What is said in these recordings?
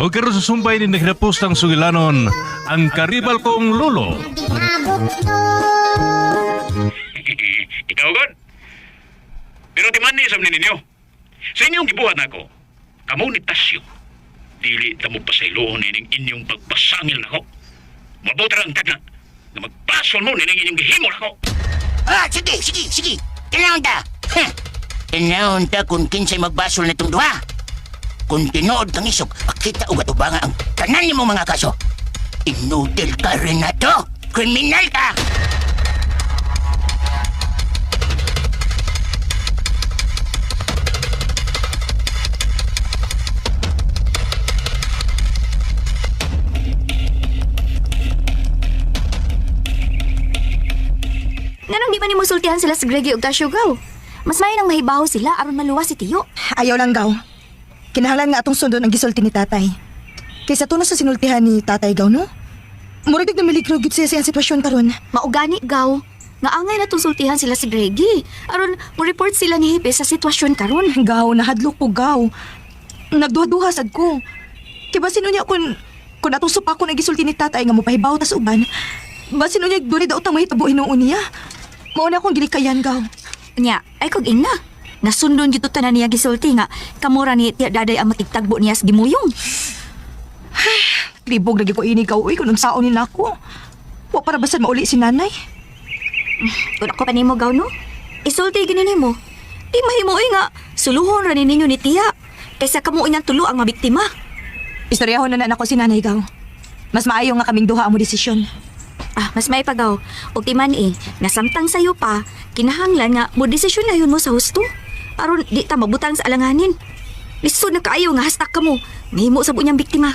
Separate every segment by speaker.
Speaker 1: O karon sa sumbay ni naghirapos ng sugilanon, ang karibal kong lolo.
Speaker 2: Ikaw, God. Pero ti man ni sa ninyo. Sa inyong gibuhat nako, kamo ni Tasyo. Dili ta mo pasayloon ining inyong pagpasangil nako. Mabuti ra ang tagna nga magpasol mo nining inyong gihimo nako.
Speaker 3: Ah, sige, sige, sige. Tinawon ta. Heh. Tinawon ta kung kinsay magbasol nitong duha. Kung tinuod kang isog, makita og atubanga ang tanan nimo mga kaso. Inudel ka, Renato. Kriminal ka!
Speaker 4: Nganong di ba nimo sultihan sila sa Greggy ug Tasyo gaw? Mas may nang mahibaw sila aron maluwas si Tiyo.
Speaker 5: Ayaw lang gaw. Kinahanglan nga atong sundon ang gisulti ni tatay. Kaysa tuno sa sinultihan ni tatay gaw, no? Murag na miligro gyud siya sa iyang sitwasyon karon.
Speaker 4: Maugani gaw. Nga angay na sultihan sila si Greggy. Aron mo report sila ni Hipe sa sitwasyon karon.
Speaker 5: Gaw, nahadlok ko gaw. Nagduha-duha sad ko. Kay basin unya kung atong supakon ang gisulti ni tatay nga mopahibaw tas uban, basin unya dili daw tang mahitabo hinuon niya. Mao na akong gilikayan gaw.
Speaker 4: Nya, ay kog ingna. Nasundon gyud to tanan niya gisulti nga kamura ni Tiya Daday ang makigtagbo niya sa gimuyong.
Speaker 5: Libog lagi ko ini gaw uy kung unsaon ni nako. Wa para basan mauli si nanay.
Speaker 4: Kung ako pa nimo gaw no? Isulti gini nimo. Di mahimo oy nga suluhon ra ni ninyo ni Tiya. Kaysa kamo inyang tulo ang mabiktima.
Speaker 5: Istoryahon na na nako si nanay gaw. Mas maayo nga kaming duha ang mo desisyon.
Speaker 4: Ah, mas may pagaw. Og timan eh, nasamtang sayo pa, kinahanglan nga mo desisyon na yun mo sa husto. Aron di ta mabutang sa alanganin. Lisod na kaayo nga hastak ka mo. Mahimo sa bunyang biktima.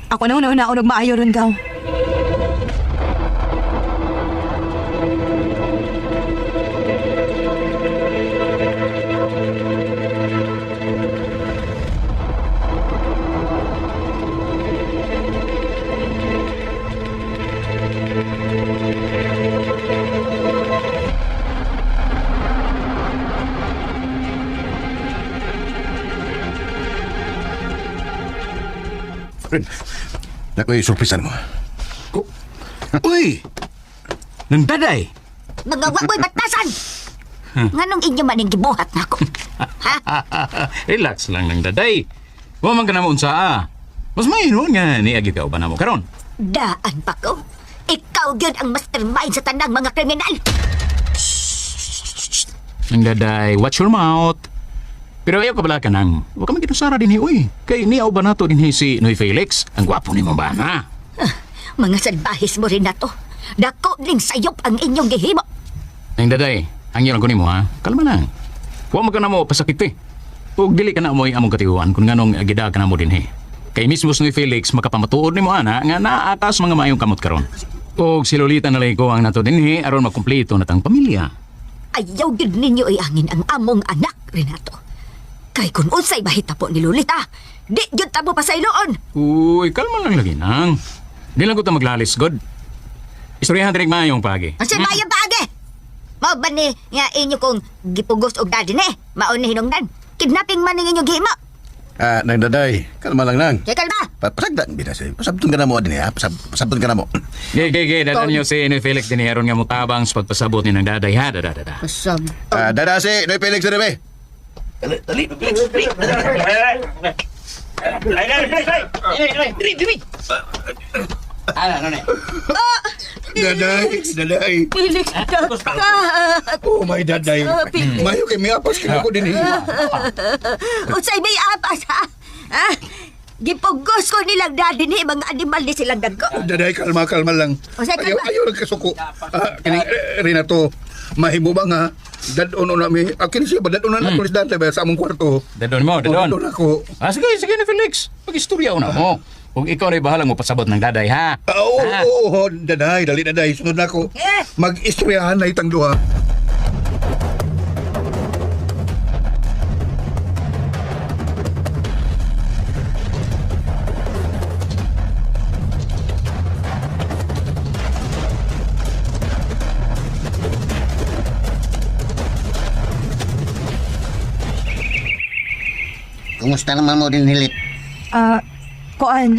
Speaker 5: Ako na una-una ako nagmaayo ron gaw.
Speaker 6: Ren, nakoy surprisan mo.
Speaker 7: Uy! Nang daday!
Speaker 3: Mga wako'y batasan! Nganong inyo man ang gibuhat nako? Ha?
Speaker 7: Relax lang nang daday. Wa man ka na mo unsa ah. Mas mainon nga ni agi ka uban na mo karon.
Speaker 3: Daan pa ko. Ikaw gyud ang mastermind sa tanang mga kriminal.
Speaker 7: Nang daday, watch your mouth. Pero ayaw ka bala ka nang. Wa ka man ginusara dinhi uy. Kay niya uban nato dinhi si Noy Felix. Ang gwapo nimo ba na?
Speaker 3: Mga salbahis mo rin na to. Dako ning sayop ang inyong gihimo.
Speaker 7: Nang daday, hangyo lang ko nimo ha. Kalma lang. Wa man ka na mo pasakit eh. Ug dili ka na mo among katiwan kung nganong gida ka na mo dinhi. Kay mismo si Noy Felix makapamatuod nimo ana nga naa ka sa mga maayong kamot karon. Og si Lolita na lang ko ang nato dinhi aron makumpleto na tang pamilya.
Speaker 3: Ayaw gyud ninyo iangin ang among anak, Renato. Kay kung unsay mahitabo ni Lolita, di gyud ta mo pasayloon.
Speaker 7: Uy, kalma lang lagi nang. Di lang ko ta maglalis, God. Istoryahan direk maayong pagi.
Speaker 3: Ang say maayo paagi. Mao ba ni nga inyo kong gipugos og daddy ni? Mao ni hinungdan. Kidnapping man ning inyong gihimo.
Speaker 6: Ah, nang daday, kalma lang nang.
Speaker 3: Kay kalma.
Speaker 6: Pasagdan bida sa'yo. Pasabton ka na mo din ha. Pasabton ka na mo.
Speaker 7: Ge, ge, ge, dadan niyo si Noy Felix din aron nga motabang sa pagpasabot ni nang daday ha, dada, dada.
Speaker 3: Pasab.
Speaker 6: Ah, dada si Noy Felix diri be.
Speaker 8: Daday, daday.
Speaker 3: Felix,
Speaker 8: Oh my daday. Mayo kay miapas kay ako din eh.
Speaker 3: Unsay may apas ha? Ha? Gipugos ko nilang daddy ni mga animal ni silang dagko.
Speaker 8: Daday, kalma, kalma lang.
Speaker 3: O, sige,
Speaker 8: Ayaw,
Speaker 3: kalma.
Speaker 8: ayaw lang kasuko. Ah, kini, eh, Renato, mahimo ba nga? Dadon na mi. Ah, kini siya ba? Dadon na nato ni Dante ba sa among kwarto.
Speaker 7: Dadon mo, dadon.
Speaker 8: Oh, dadon ako.
Speaker 7: Ah, sige, sige Noy Felix. Pag-istorya una mo. Kung ikaw na bahalang mo pasabot ng daday ha.
Speaker 8: Ah, oo,
Speaker 7: Ha?
Speaker 8: oo, oo, daday, dali daday. Sunod na ako.
Speaker 3: Eh.
Speaker 8: Mag-istoryahan na itang duha.
Speaker 9: Kumusta naman mo din, Hilit?
Speaker 5: Ah, Kuan,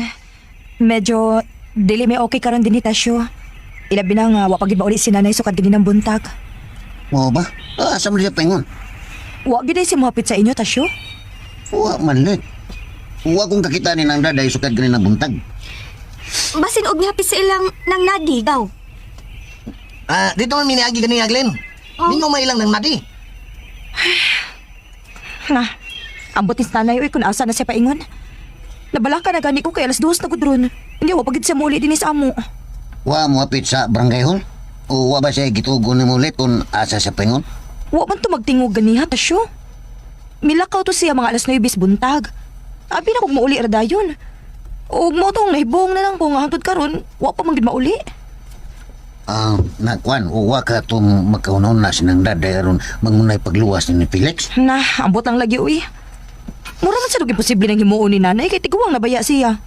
Speaker 5: medyo dili may okay karon din ni Tasyo. Ilabi na nga, wa pa gid mauli si nanay sukad ganinang buntag.
Speaker 6: Mo ba? Ah, asa man siya paingon?
Speaker 5: Wa gid ay si mohapit sa inyo, Tasyo.
Speaker 6: Wa man let. Wa kong kakita ni nang daday sukad ganin ang buntag.
Speaker 4: Basin og nihapit sa ilang nang nadi, gaw.
Speaker 9: Ah, dito man miniagi gani Glenn.
Speaker 4: Oh.
Speaker 9: Ninyo may ilang nang nadi.
Speaker 5: Na, ambot ni nanay oy kung asa na siya paingon. Nabalaka na gani ko kay 2:00 na gud ron. Hindi wa pa gid siya muuli dinhi sa amo.
Speaker 6: Wa mo apit sa barangay hall? O wa ba siya gitugon nimo ulit kung asa siya paingon?
Speaker 5: Wa man to magtingog ganiha, Tasyo. Milakaw to siya mga 9:00 buntag. Abi na kog mauli ra dayon. Ug mo tong nahibong na lang ko nga hangtod karon, wa pa man gid mauli.
Speaker 6: Ah, na kwan, o wa ka tong makaunon na sinang daday aron mangunay pagluwas ni Felix.
Speaker 5: Na, ambot lang lagi uy. Mura man sa imposible nang himuon ni nanay kay tiguang nabaya siya.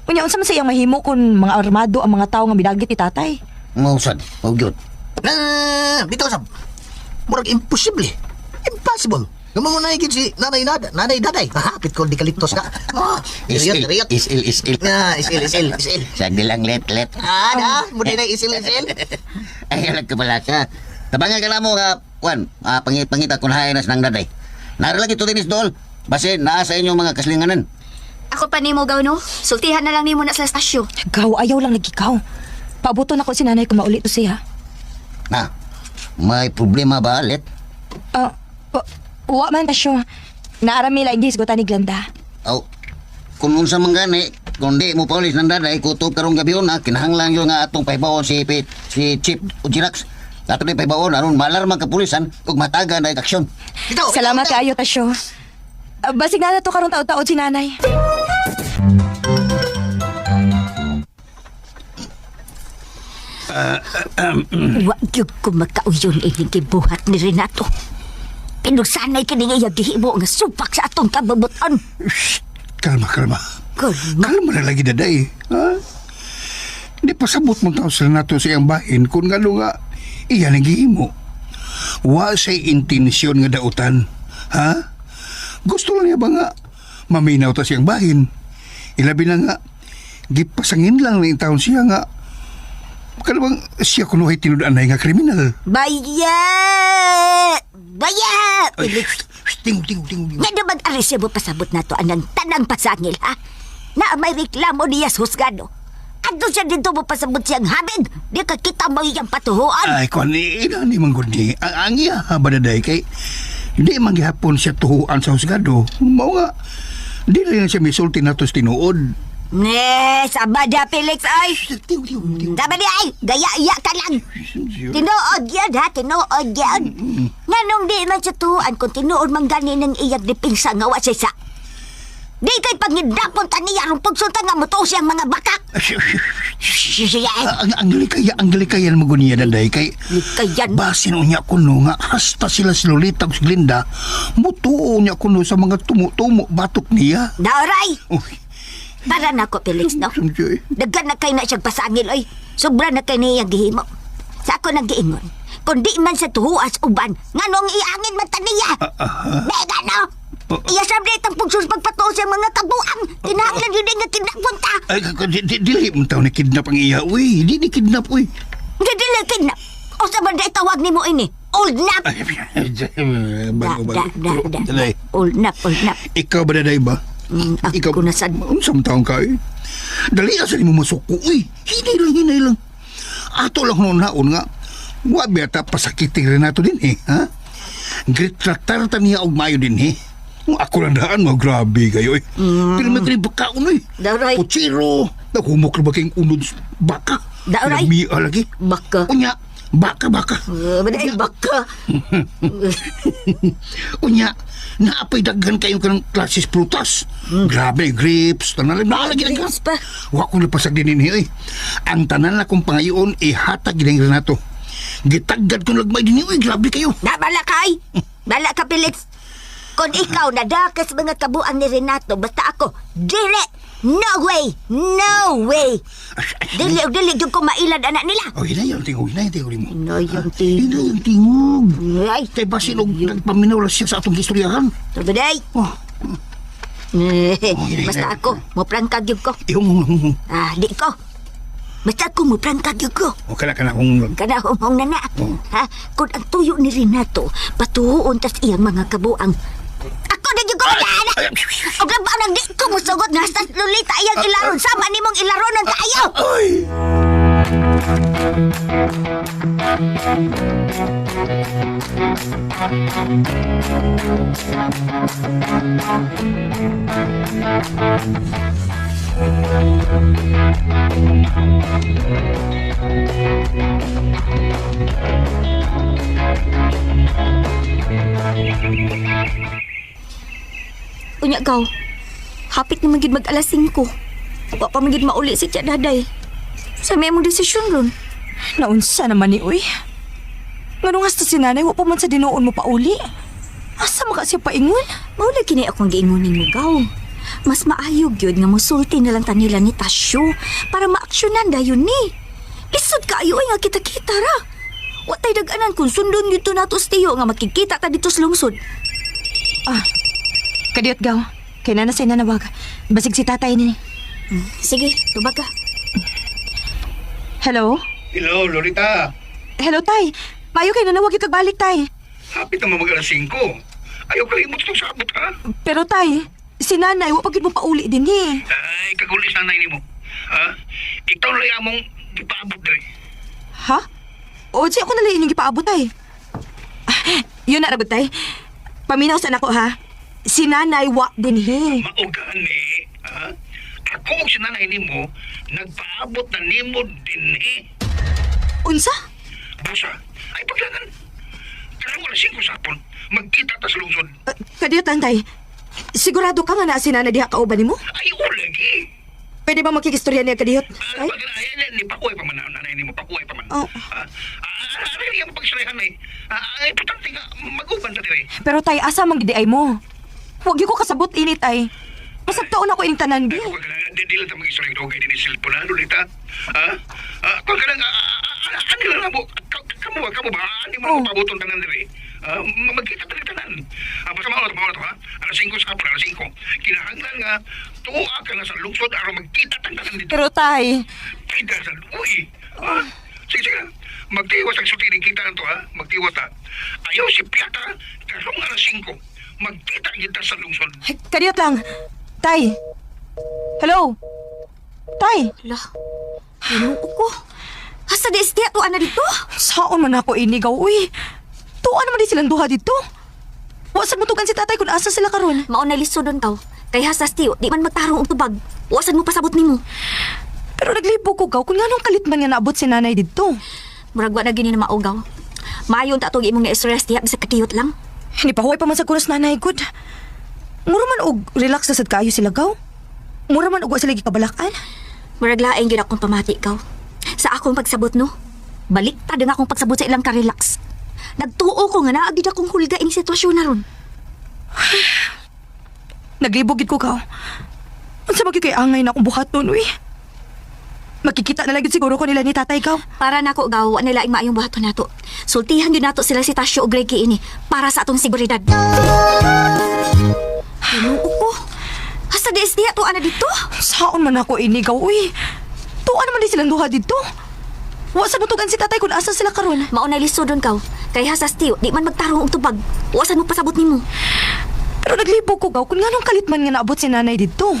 Speaker 5: Unya unsa man sa iyang mahimo kung mga armado ang mga tawo nga midagit ni tatay?
Speaker 6: Mausad, mao gyud.
Speaker 9: Ah, dito sab. Murag imposible. Impossible. Gumangunay gid si nanay nada, nanay daday. Hapit ko di kalitos ka. Ah,
Speaker 6: Isil,
Speaker 9: riyot, riyot.
Speaker 6: isil, isil.
Speaker 9: Ah, isil, isil, isil.
Speaker 6: Sagdi lang, let, let.
Speaker 9: Ah, na, mo na isil, isil.
Speaker 6: Ay, alag ka pala ka. Tabangan ka na mo nga, kwan, ah, pangit-pangita kung hain na sinang daday. Nara lagi to dinis dool. Base, naa sa inyong mga kaslinganan.
Speaker 4: Ako pa nimo gaw no. Sultihan na lang nimo na sa estasyo.
Speaker 5: Gaw, ayaw lang lagi ikaw. Pabuton ako si nanay kung mauli to siya.
Speaker 6: Na, may problema ba, let?
Speaker 5: Ah, wa man Tasyo. Naarami lang gisgutan ni Glenda.
Speaker 6: Aw, kung unsa man gani, kung di mo paulis ng daday, kutob karong gabi na, kinahanglan yun nga atong pahibaon si, si Chief Ujirax. Ato ni pahibaon, aron malarma kapulisan, ug mataga na aksyon.
Speaker 9: Dito.
Speaker 5: Salamat kaayo, Tasyo. Ah, basig na na to karon taod-taod si nanay.
Speaker 10: Wa gyud ko makauyon ining gibuhat ni Renato. Pinugsanay kini nga iyang gihimo nga supak sa atong kabubuton.
Speaker 8: Shh, kalma, kalma.
Speaker 10: Kalma.
Speaker 8: Kalma na lagi daday. Ha? Di pasabot mo tao sa nato sa iyang bahin kung ngano nga iya nang gihimo. Wa say intensyon nga dautan. Ha? Gusto lang niya ba nga maminaw ta siyang bahin. Ilabi na nga gipasangin lang ni taon siya nga kalabang siya kuno ay tinud-anay nga kriminal.
Speaker 10: Baya! Baya!
Speaker 8: Ay, shh, shh, tingog, tingog, tingog.
Speaker 10: Nga naman aresibo pasabot nato anang tanang pasangil, ha? Na may reklamo niya sa husgado. Adto siya dito mo pasabot siyang habig. Di ka kita mo iyang patuhuan.
Speaker 8: Ay, kuan ina ni manggod ni. Ang iya ha badaday kay hindi man gihapon siya tuhuan sa husgado. Mao nga di lang siya misulti nato sa tinuod.
Speaker 10: Ne, sabada Felix ay. Tama di ay, gaya-iya ka lang. Tinuod yan ha, tinuod yan. Nganong di man sa tuan kung tinuod man gani ng iyang dipinsa nga wa siya sa. Di kay pangidapon ta niya aron pagsulta nga mutuo siyang mga bakak.
Speaker 8: Ang likayan mo niya daday kay
Speaker 10: Likayan.
Speaker 8: Basin unya kuno nga hasta sila si Lolita ug si Glinda mutuo niya kuno sa mga tumo-tumo batok niya.
Speaker 10: Naoray!
Speaker 8: Uy,
Speaker 10: Para na ko, Felix, no?
Speaker 8: sumjoy.
Speaker 10: Daghan na kay na siyang pasangil, oy. Sobra na kay niyang gihimo. Sa ako nang giingon, kung di man sa tuhuas uban, nganong iangin man ta niya? Mega, no? Iya sabi itang pugsus pagpatuo sa mga kabuang. Kinahanglan yun nga kidnapunta.
Speaker 8: Ay, dili mo taon ni kidnap ang iya. Uy, di ni kidnap uy.
Speaker 10: Hindi dili kidnap. O sa man di tawag nimo ini? Old nap.
Speaker 8: Ay,
Speaker 10: Da,
Speaker 8: bago,
Speaker 10: da,
Speaker 8: bago.
Speaker 10: da, da.
Speaker 8: Daday.
Speaker 10: Old nap, old nap.
Speaker 8: Ikaw ba daday ba?
Speaker 10: Ako
Speaker 8: Ikaw
Speaker 10: na sad.
Speaker 8: Unsang taong ka eh? Dali asa nimo masuko uy. Hinay lang, hinay lang. Ato lang noon naon nga. Wa beta pasakiti Renato din eh, ha? Gritratar ta niya og mayo din eh. Kung ako lang daan mo, grabe kayo eh. Pero may kini bakaon eh.
Speaker 10: Daray.
Speaker 8: Putsiro. Naghumok na ba kayong unod baka?
Speaker 10: Daray.
Speaker 8: Lamia lagi.
Speaker 10: Baka.
Speaker 8: Unya, baka, baka.
Speaker 10: Baday, baka.
Speaker 8: Unya, naapay daghan kayo kanang klasis prutas. Grabe, grapes, tanan naalagi na
Speaker 10: Grapes pa.
Speaker 8: Wa ko napasag din ninyo eh. Ang tanan na kong pangayoon, ihatag gid ang Renato. Gitagad kong lagmay din eh. Grabe kayo.
Speaker 10: Na, bala ka ay. Bala ka, Felix. Kung ikaw nadakas mga kabuang ni Renato, basta ako, dili! No way! No way! Dili o dili, yung kumailad anak nila.
Speaker 8: Oh, hinay ang tingog, hinay ang tingog mo.
Speaker 10: Hinay ang tingog.
Speaker 8: Hinay ang tingog.
Speaker 10: Ay,
Speaker 8: Kay basin og nagpaminaw lang siya sa atong gistoryahan.
Speaker 10: Tubaday!
Speaker 8: Oh.
Speaker 10: Basta ako, muprangkag gyud ko.
Speaker 8: Ihong,
Speaker 10: Ah, di ko. Basta ako muprangkag gyud ko.
Speaker 8: O kana kana kung
Speaker 10: Kana humong na na.
Speaker 8: Oh.
Speaker 10: Ha? Kung ang tuyo ni Renato, patuhuon tas iyang mga kabuang. Ako na gyud ko na. Og labaw nang di ko musugot nga sa Lolita iyang ilaron sama nimong ilaronon kaayo.
Speaker 8: Ay!
Speaker 4: Unya gaw. Hapit na magid mag alas 5. Wa pa magid mauli si Tia Daday. Sa may mong desisyon ron.
Speaker 5: Naunsa naman ni uy. Nganong hasta si nanay, wa pa man sa dinuon mo pauli. Asa maka siya paingon?
Speaker 4: Mao lagi ni akong giingonin mo gaw. Mas maayo gyud nga mosulti na lang ta nila ni Tasyo para maaksyonan dayon ni. Lisod kaayo ay nga kita-kita ra. Wa tay dag-anan kung sundon gyud to nato sa tiyo nga makikita ta dito sa lungsod.
Speaker 5: Kadiyot gaw. Kay nana sa nanawag. Basig si tatay ni.
Speaker 4: Sige, tubag ka.
Speaker 5: Hello?
Speaker 8: Hello, Lolita.
Speaker 5: Hello, tay. Mayo kay nanawag yung kagbalik, tay.
Speaker 8: Hapit na mag alas 5. Ayaw kalimot itong sabot, ha?
Speaker 5: Pero tay, si nanay, wa pa gyud mo pauli din eh.
Speaker 8: Ay, kagulis na nanay nimo. Ha? Ikaw lang among gipaabot diri.
Speaker 5: Ha? O, di ako nalain yung gipaabot, tay. Ah, yun na, rabot, tay. Paminaw sa nako, ha? Si nanay, wa din he.
Speaker 8: Maugani, ha? Ako og si nanay nimo nagpaabot na nimo dinhi.
Speaker 5: Unsa?
Speaker 8: Busa, ay paglangan. Karong alas 5 sa hapon, magkita ta sa lungsod.
Speaker 5: Kadiyot lang, tay. Sigurado ka nga na si nanay diha kauban nimo?
Speaker 8: Ay, ulagi.
Speaker 5: Pwede ba makikistorya niya kadiyot?
Speaker 8: Ay,
Speaker 5: Tay?
Speaker 8: ay, ni pakuay pa man nanay nimo, pakuay pa man.
Speaker 5: Oh.
Speaker 8: Ah, ah, ay, ang pagsirahan ay. Ah, ay, importante nga mag-uban ta dire.
Speaker 5: Pero tay, asa man gid ay mo? Huwag ko kasabot ini, tay. Masagtaon ako ining tanan, bi.
Speaker 8: Ay, kung ka di lang ta mag-istorya dugay din cellphone ha, Lolita. Ha? Ah, kung ka lang, ano lang mo, kamo ba, kamo ba, ano mo
Speaker 5: Oh.
Speaker 8: oh. pabuton tanan dire. Ah, magkita ta tanan. Ah, basta mao na to, mao na to, ha? Alas 5 sa hapon, alas 5. Kinahanglan nga, tuwa ka na sa lungsod aron magkita tang tanan dito.
Speaker 5: Pero tay,
Speaker 8: Kita sa, uy! Ah, sige, sige lang. Magtiwas ang sulti ning kita to, ha? Magtiwas ta. Ayaw si Piata, karong alas 5. Magkita kita sa lungsod.
Speaker 5: ay, kadiyot lang. Tay. Hello? Tay.
Speaker 4: Lah. Ginoo ko. Asa di istiya to ana dito?
Speaker 5: Saon man ako inigaw, uy. Tuwa naman di silang duha dito. Wa sad mutugan si tatay kung asa sila karon.
Speaker 4: Mao na lisod don kaw. Kay hasas tiyo, di man magtarong og tubag. Wa sad mo pasabot nimo.
Speaker 5: Pero naglibog ko gaw kung nganong kalit man nga naabot si nanay didto.
Speaker 4: Murag wa na gini na maugaw. Maayon ta atong imong na-stress diha bisag kadiyot lang.
Speaker 5: Hindi pa huway pa man sa kunos nanay good. Mura man og relax na sad kaayo sila gaw. Mura man og wa sila gikabalakan.
Speaker 4: Murag laing gyud akong pamati kaw. Sa akong pagsabot no. Baliktad ang akong pagsabot sa ilang ka-relax. Nagtuo ko nga naa gid akong hulga ining sitwasyon na ron.
Speaker 5: Naglibog gid ko gaw. Unsa ba gyud kay angay na akong buhaton uy? Makikita na lang gyud siguro ko nila ni tatay gaw.
Speaker 4: Para nako gaw, wa nila ing maayong buhaton nato. Sultihan gyud nato sila si Tasyo ug Reggie ini para sa atong seguridad. Ginoo ko. Asa di isdiya to ana dito?
Speaker 5: Saon man ako inigaw uy. Tuwa naman di silang duha didto. Wa sad mutugan si tatay kung asa sila karon.
Speaker 4: Mao na lisod don kaw. Kay hasas tiyo, di man magtarong og tubag. Wa sad mo pasabot nimo.
Speaker 5: Pero naglibog ko gaw kung nganong kalit man nga naabot si nanay didto.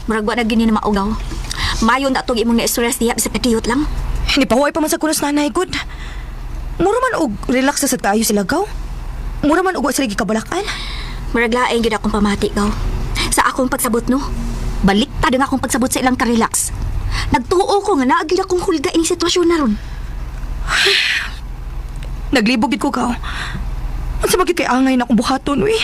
Speaker 4: Murag wa na gini na maugaw. Mayon na atong imong na-stress diha bisag kadiyot lang.
Speaker 5: Hindi pa huway pa man sa kunos nanay good. Mura man og relax na sad kaayo sila gaw. Mura man og wa sila gikabalakan.
Speaker 4: Murag laing gyud akong pamati gaw. Sa akong pagsabot no. Baliktad ang akong pagsabot sa ilang ka-relax. Nagtuo ko nga naa gyud akong hulga ining sitwasyon na ron.
Speaker 5: Naglibog gid ko gaw. Unsa ba gyud kay angay na akong buhaton uy?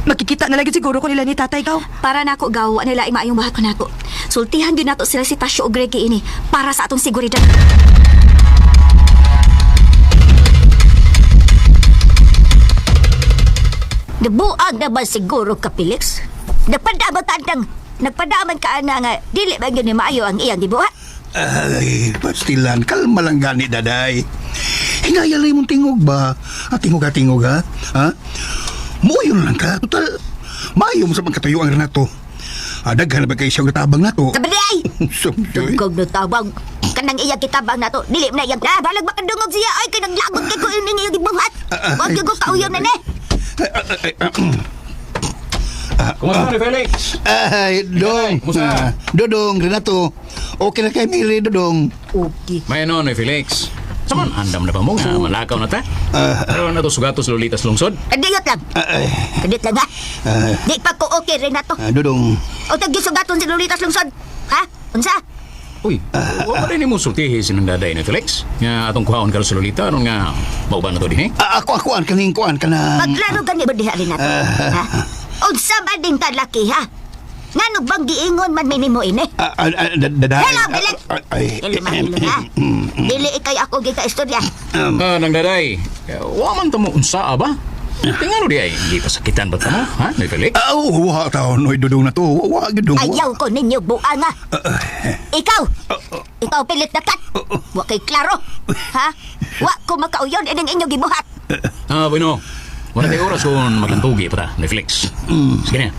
Speaker 5: Makikita na lang gyud siguro ko nila ni tatay gaw.
Speaker 4: Para nako gaw, wa nila ing maayong buhaton nato. Sultihan gyud nato sila si Tasyo ug Reggie ini para sa atong seguridad.
Speaker 10: Nabuag na ba siguro ka, Felix? Nagpadama ka nang nagpadaman ka na nga dili ba gyud ni maayo ang iyang gibuhat?
Speaker 8: Ay, pastilan, kalma lang gani, daday. Hinayalay mong tingog ba? Ah, tingog ha, tingog ha? Ha? Muyon lang ka. Total, Maayo mo sa magkatuyo ang Renato. Ah, daghan na ba kayo siyang natabang nato?
Speaker 10: Sabi di ay!
Speaker 8: Sumjoy.
Speaker 10: Dugog na tabang. Kanang iyang kitabang nato. Dili na iyang. Ah, balag makadungog siya. Ay, kanang lagot kay ko ining iyang gibuhat. Wag yung kauyon na ni.
Speaker 7: Kumusta ni Felix?
Speaker 8: Ay, Dong.
Speaker 7: Kumusta?
Speaker 8: Ah, Dodong, Renato. Okay na kay Mili, Dodong.
Speaker 10: Okay.
Speaker 7: May no ni Felix. Saman, andam na pa mo nga, malakaw na ta. Pero na to sugatos Lolitas lungsod.
Speaker 10: Kadiyot lang. Kadiyot lang ha. Di pa ko okay Renato.
Speaker 8: Ah, Dodong.
Speaker 10: O tagisugaton si Lolitas Lungsod. Ha? Unsa?
Speaker 7: Uy, wa pa rin mo sultihi sinang daday ni Felix. Nga atong kuhaon karon sa Lolita, aron nga mauban na to din eh.
Speaker 8: Ah, ako, ako, an kaning kuan ka na.
Speaker 10: Pagklaro gani ba diha Renato? Ha? Unsa ba din talaki ha? Ngano bang giingon man minimo ini?
Speaker 8: Ah, ah, ah, daday.
Speaker 10: Hello, Felix.
Speaker 8: Ah, ay,
Speaker 10: Dili mahilo ha. Dili ikay ako gita istorya.
Speaker 7: Ah, nang daday, wa man ta mo unsa ba? Tingano di ay, di pasakitan ba ta mo, ha, ni Felix?
Speaker 8: Ah, oh, wa taon, oy, Dodong na to. Wa, Dodong. wa.
Speaker 10: Ayaw ko ninyo buanga. Ikaw! Ikaw pilit na kat! Wa kay klaro! Ha? Wa ko makauyon ining inyong gibuhat.
Speaker 7: Ah, bueno. Wala tayo oras kung maglantugi pa ta, ni Felix. Sige na.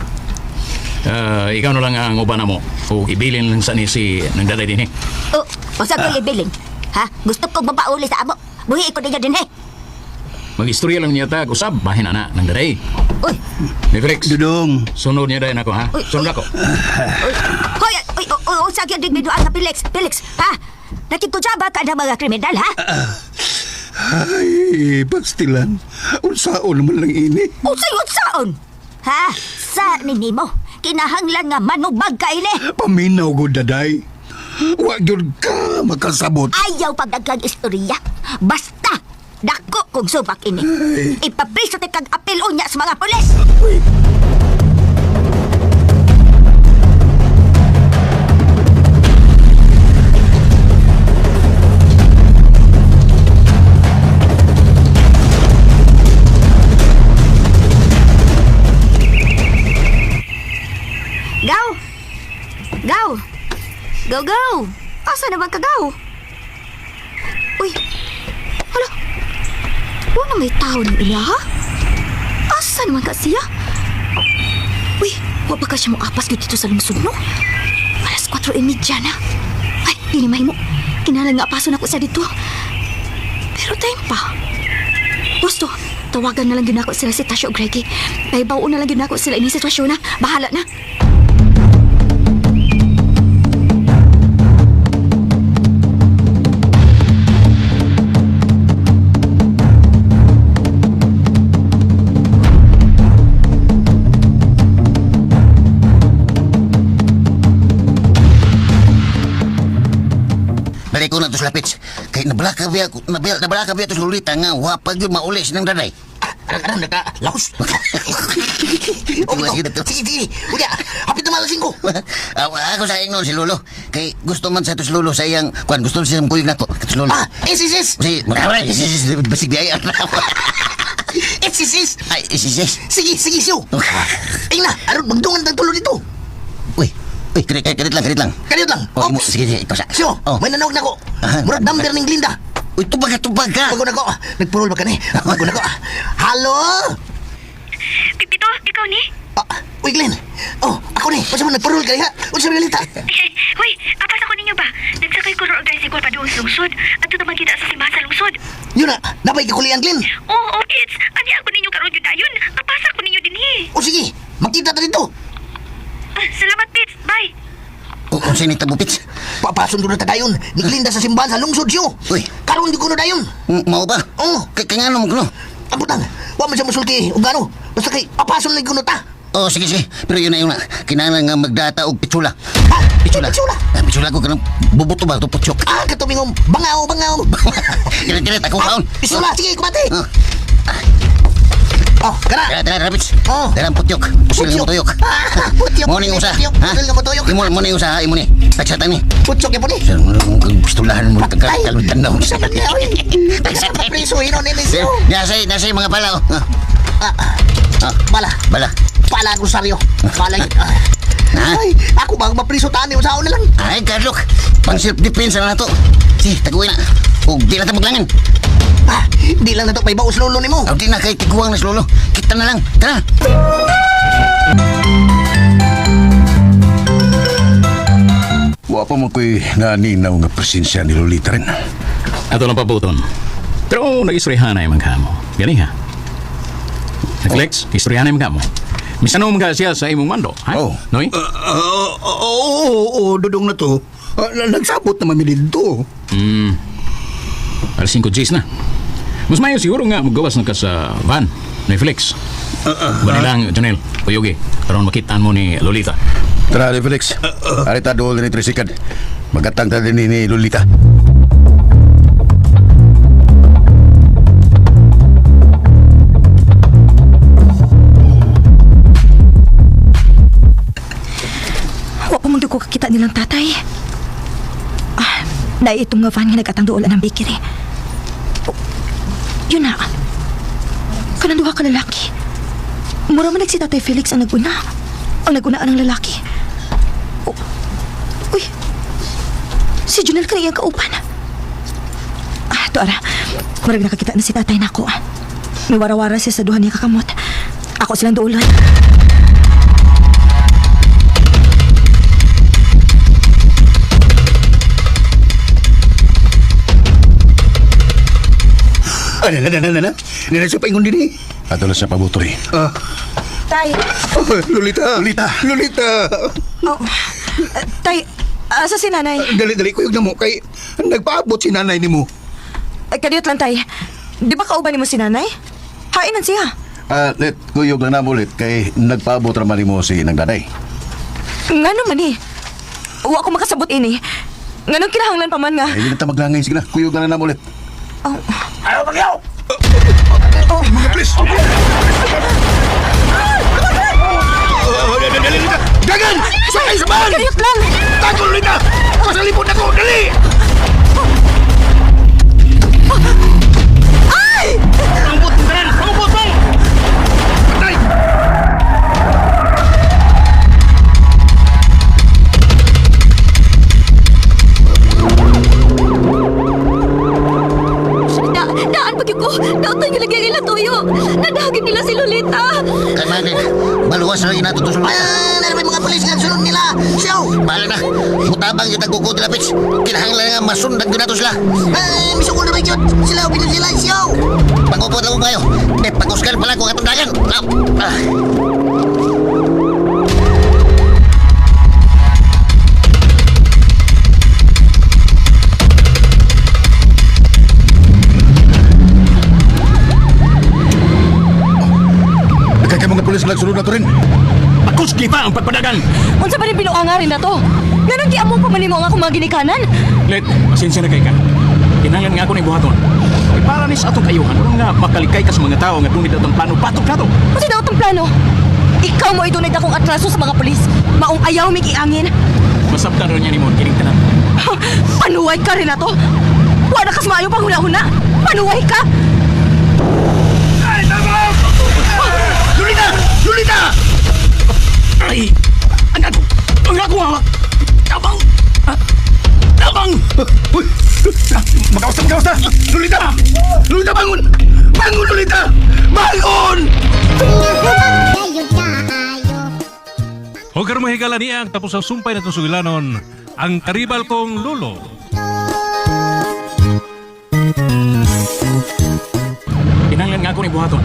Speaker 7: Ah, ikaw na lang ang uban na mo. O ibilin lang sa ni si nang daday din eh.
Speaker 10: O, usa ko ibilin. Ha? Gusto ko mapauli sa amo. Buhi ko ninyo din eh.
Speaker 7: Mag-istorya lang niya ta, usab, bahin na nang daday.
Speaker 10: Uy,
Speaker 7: Ni Felix,
Speaker 8: Dodong.
Speaker 7: sunod niya dayon ako ha.
Speaker 10: Uy,
Speaker 7: Sunod ako.
Speaker 10: uy. Hoy, uy, uy, usa gyud digbiduan ka Felix. Felix, ha? Nakikutsa ba ka ng mga kriminal, ha?
Speaker 8: Ay, pastilan. Unsaon man lang ini.
Speaker 10: Unsay unsaon? Ha? Sa ninimo, kinahanglan nga manubag ka ini.
Speaker 8: Paminaw ko, daday. Wa gyud ka makasabot.
Speaker 10: Ayaw pagdaghang istorya. Basta, dako kong subak ini. Ipapriso ti kag apel unya sa mga pulis.
Speaker 4: Gaw! Gaw! Gaw, gaw! Asa naman ka, gaw? Uy! Hala! Wala may tao ng iya, ha? Asa naman ka siya? Uy, wa pa ka siya mo apas gyud dito sa lungsod, no? Alas 4:30 na. Ay, dili mahimo. Kinahanglan nga apason ako sa dito. Pero time pa. Gusto, tawagan na lang yun ako sila si Tasha o Greggy. Pahibaw na lang yun ako sila ini sitwasyon na. Bahala na.
Speaker 6: Balik ko na to sa lapits. Kay nabalaka biya, nabalaka biya to sa Lolita nga wa pa gyud mauli sinang daday.
Speaker 9: Arang arang naka laos.
Speaker 6: Sige,
Speaker 9: Okay, sige, sige. Unya, hapit na malasing ko.
Speaker 6: Ah, ako sa ingnon si Lolo. Kay gusto man sa to si Lolo sa iyang kuan gusto siya kuyog nako si Lolo.
Speaker 9: Ah, is is is.
Speaker 6: Si, mga is is is basig biya.
Speaker 9: Is is is.
Speaker 6: Ay, is is is.
Speaker 9: Sige, sige, siyo. Ay na, aron magdungan tang tulo dito.
Speaker 6: Uy, uy, kadit, kadit lang, kadit lang.
Speaker 9: Kadiyot lang.
Speaker 6: Oh, imo,
Speaker 9: Ops.
Speaker 6: sige, sige, ikaw sa.
Speaker 9: Siyo,
Speaker 6: Oh.
Speaker 9: may nanawag na ko.
Speaker 6: Ah.
Speaker 9: Murag number ning Glinda.
Speaker 6: Uy, tubag ka, tubag ka.
Speaker 9: Bago na ko. Nagpurol ba ka ni? Bago na ko. Halo?
Speaker 11: Pipito, ikaw ni?
Speaker 9: Ah, uy, Glenn. Oh, ako ni. Unsa man nagpurol ka diha? Unsa man galita?
Speaker 11: Hoy, apas ako ninyo ba? Nagsakay ko roon tricycle pa doon sa lungsod. At naman kita sa simbahan sa lungsod.
Speaker 9: Yun na, napay kakulian, Glenn.
Speaker 11: Oo, oh, kids. Ani ako ninyo karon yun dayon. Apasa ko ninyo dinhi.
Speaker 9: O sige, magkita ta dito.
Speaker 11: Ah, salamat, Pits. Bye.
Speaker 6: Oh, unsa ni tabupits?
Speaker 9: Papasundo na ta dayon ni Glinda sa simbahan sa lungsod siyo.
Speaker 6: Uy.
Speaker 9: Karon di ko na dayon.
Speaker 6: Mao ba?
Speaker 9: Oo.
Speaker 6: Kay kay ngano mo kuno?
Speaker 9: Ang butang, wa man siya musulti og ano. Basta kay papason lang kuno ta.
Speaker 6: Oh, sige, sige. Pero yun na yun na. Kinahanglan nga magdata og pitsula.
Speaker 9: Ha?
Speaker 6: Pitsula.
Speaker 9: Pitsula.
Speaker 6: Ah, pitsula ko kanang bubuto ba to putsok.
Speaker 9: Ah, katumingom. Bangaw, bangaw.
Speaker 6: Kirit, kirit, ako kaon.
Speaker 9: Pitsula, sige, kumati.
Speaker 6: Ah.
Speaker 9: Oh, kana.
Speaker 6: Tara, tara, Rabits.
Speaker 9: Oh.
Speaker 6: Tara, putyok. Pusil nga
Speaker 9: Putyok.
Speaker 6: motuyok.
Speaker 9: Ah, putyok.
Speaker 6: Mo ni usa.
Speaker 9: Putyok.
Speaker 6: Ha?
Speaker 9: Pusil nga motuyok.
Speaker 6: Imo mo ni usa ha, imo ni. Tagsatan ni.
Speaker 9: Putyok ya po ni.
Speaker 6: Sir, mo kang pistolahan mo kang
Speaker 9: Ay,
Speaker 6: kalutan na.
Speaker 9: Sa man niya, oy. Tagsatan. Preso, hinon ni
Speaker 6: Sir,
Speaker 9: siyo.
Speaker 6: nasa nasa mga pala oh. Ah,
Speaker 9: Ah,
Speaker 6: ah,
Speaker 9: bala.
Speaker 6: bala.
Speaker 9: Pala ang rosaryo. Pala yun. Ah.
Speaker 6: Ha?
Speaker 9: Ay, ako ba ang mapriso tani usaon na lang.
Speaker 6: Ay, Carlo. Pang self defense na to. Si, taguin na. Ug di na ta maglangan.
Speaker 9: Ah, di lang na to may baos lolo nimo.
Speaker 6: Aw di na kay tiguang na si lolo. Kita na lang. Tara.
Speaker 8: Wa pa man ko'y naninaw nga presensya ni Lolita rin.
Speaker 7: Ato lang pabuton. Pero nag-istoryahan ay magkamo. Gani ha. Felix, istoryahan ay magkamo. Misan mo mga siya sa imong mando, ha?
Speaker 8: Oh.
Speaker 7: Noy?
Speaker 8: Oo, oo, dudong na to. Nagsabot naman mi dito.
Speaker 7: Alas 5 Gs na. Mas mayo siguro nga magawas na ka sa van. Noy Felix. Bali lang, Jonel. Kuyugi. Karon makitaan mo ni Lolita.
Speaker 12: Tara, ni Felix. Arita dool ni Trisikad. Magatang ta din ni Lolita.
Speaker 5: Wa pa man ko kakita nilang tatay. Ah, dahil itong nga van nga nagatang dool ang bakery. Oh, yun na. Kanang duha ka lalaki. Mura man si Tatay Felix ang naguna. Ang naguna ang lalaki. Oh, uy. Si Junel ka iyang kauban. Ah, to ara. Murag nakakita na si tatay nako. Ah. May warawara siya sa duha niya kakamot. Ako silang duulan.
Speaker 8: Ano, ano, ano, ano? Nila siya paingon din eh.
Speaker 12: Ato na siya pabutoy.
Speaker 8: Ah,
Speaker 5: Tay,
Speaker 8: oh, Lolita!
Speaker 12: Lolita!
Speaker 8: Lolita!
Speaker 5: oh, tay, asa si nanay?
Speaker 8: Dali, dali, kuyog na mo. Kay nagpaabot si nanay ni mo.
Speaker 5: Ay, kadiyot lang, tay. Di ba kauban nimo si nanay? Hainan siya.
Speaker 12: Ah, let, kuyog lang na mo ulit kay nagpaabot raman nimo si nagdaday.
Speaker 5: Nga naman eh. Wa ko makasabot ini. Nganong kinahanglan pa man nga.
Speaker 12: Ay, hindi na ta maglangay. Sige na, kuyog lang na mo ulit.
Speaker 5: Oh,
Speaker 2: Ayaw, pagyaw!
Speaker 8: Mga please! Oh, dali, dali, Lolita! Dagan! Sakay sa van!
Speaker 5: kadiyot lang.
Speaker 8: Tago, Lolita! Pasalipod ako! Dali!
Speaker 2: Pangupot, tanan! Pangupot, pang!
Speaker 8: Patay!
Speaker 4: Da, daan pag ko. Dautan yung lagyan nila tuyo. Nadagin nila si Lolita.
Speaker 6: Kay Marvin, baluwas na lagi nato to sulod.
Speaker 9: Ah, meron mga pulis nga sunod nila. Siyaw!
Speaker 6: Bahala na. Mutabang yung tagkuko nila, Pits. Kinahanglan nga masundan ko nato sila.
Speaker 9: Ah, misukol na ba yun? Sila, bilog sila, siyaw!
Speaker 6: Pag-upot lang ko kayo. Eh, pag-usgan pala kung atong dagan. Ah, ah.
Speaker 12: Nagkakay mga pulis nagsunod na to rin.
Speaker 7: Pakus kita ang pagpadagan!
Speaker 5: Unsa ba rin binuangarin na to? Nganong giamo pa man nimo ang akong mga ginikanan?
Speaker 7: Let, pasensya na kay ka. Kinahanglan nga ako ni buhaton. Kay para ni sa atong kayuhan, aron nga makalikay ka sa mga tao nga dunid atong plano batok nato.
Speaker 5: Unsa daw itong plano? Ikaw mo idunay akong atraso sa mga pulis. Maong ayaw mig iangin.
Speaker 7: Masabtan ron niya nimo kining tanan.
Speaker 5: Panuway ka rin na to. Wa na kas maayo pang huna-huna. Panuway ka.
Speaker 8: Lolita! Lolita!
Speaker 7: Ay! Ang ako! Ang ako hawak! Tabang! Ah, Tabang!
Speaker 8: Uy! Magkausta, magkausta! Lolita! Lolita, bangon! Bangon, Lolita! Bangon!
Speaker 1: Huwag mo higala niya ang tapos ang sumpay na itong sugilanon, ang karibal kong lulo.
Speaker 7: Kinahanglan nga ako ni buhaton.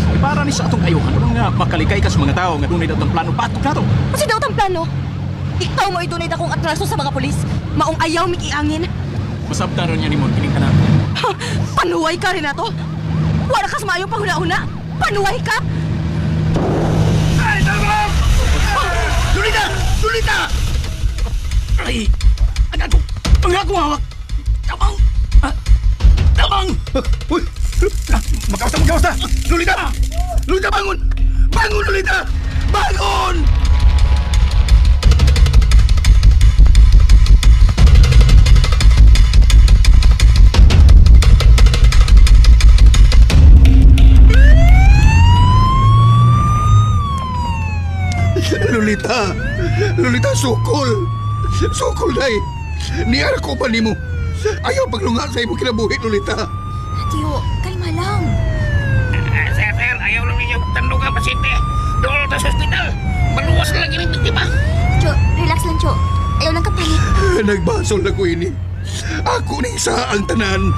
Speaker 7: Kay para ni sa atong kayuhan, aron nga makalikay ka sa mga tao nga dunid atong plano batok nato.
Speaker 5: Unsa daw itong plano? Ikaw mo idunay akong atraso sa mga pulis. Maong ayaw mig iangin.
Speaker 7: Masabtan ron niya nimo kining tanan.
Speaker 5: Panuway ka rin na to. Wa na kas maayo pang huna-huna. Panuway ka.
Speaker 8: Lolita! Lolita!
Speaker 7: Ay! Ang ako! Ang ako hawak! Tabang! Ah, Tabang!
Speaker 8: Uy! Magkausta, magkausta! Lolita! Lolita, bangon! Bangon, Lolita! Bangon! Lolita! Lolita, sukol! Sukol, day! Niyara ko pa nimo. Ayaw paglunga sa imo kinabuhi, Lolita.
Speaker 4: Tiyo, kalma lang.
Speaker 2: Sir, sir, ayaw lang
Speaker 3: inyong tandog ang pasyente. Dool ta sa ospital. Maluwas na lang ining biktima.
Speaker 4: Cho, relax lang, Cho. Ayaw lang kapalit.
Speaker 8: Nagbasol na ko ini. Ako ni isa ang tanan.